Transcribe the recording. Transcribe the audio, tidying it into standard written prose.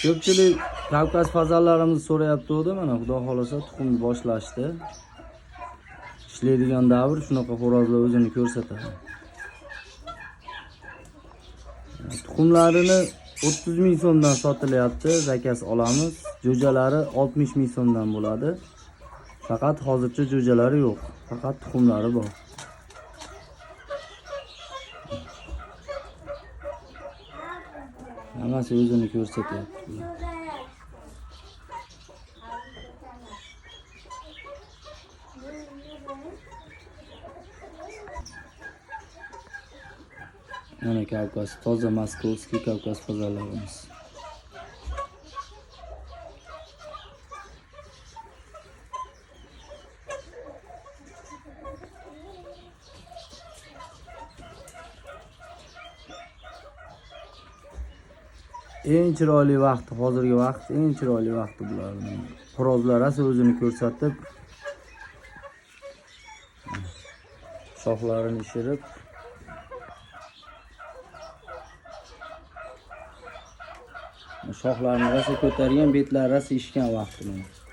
Ko'pchilik Kavkaz fazanlarimizni so'rayapti, mana xudo xolasa tuxumni boshlashdi. Ishlaydigan davr shunaqa xo'rozlar o'zini ko'rsatadi. Tuxumlarini 30 ming so'mdan sotilyapti, zakaz olamiz. Jo'jalari 60 ming so'mdan bo'ladi. Faqat hozircha jo'jalari yo'q, faqat tuxumlari bor. Hammasi o'zini ko'rsatyapti bular. Mana Kavkaz, toza moskovskiy Kavkaz fazanlarimiz. Eng chiroyli vaqti, hozirgi vaqt eng chiroyli vaqti bularning. Xo'rozlar rosa o'zini ko'rsatib, shoxlarini ishirib, shoxlarini rosa ko'targan, betlari rosa ishgan vaqti mana.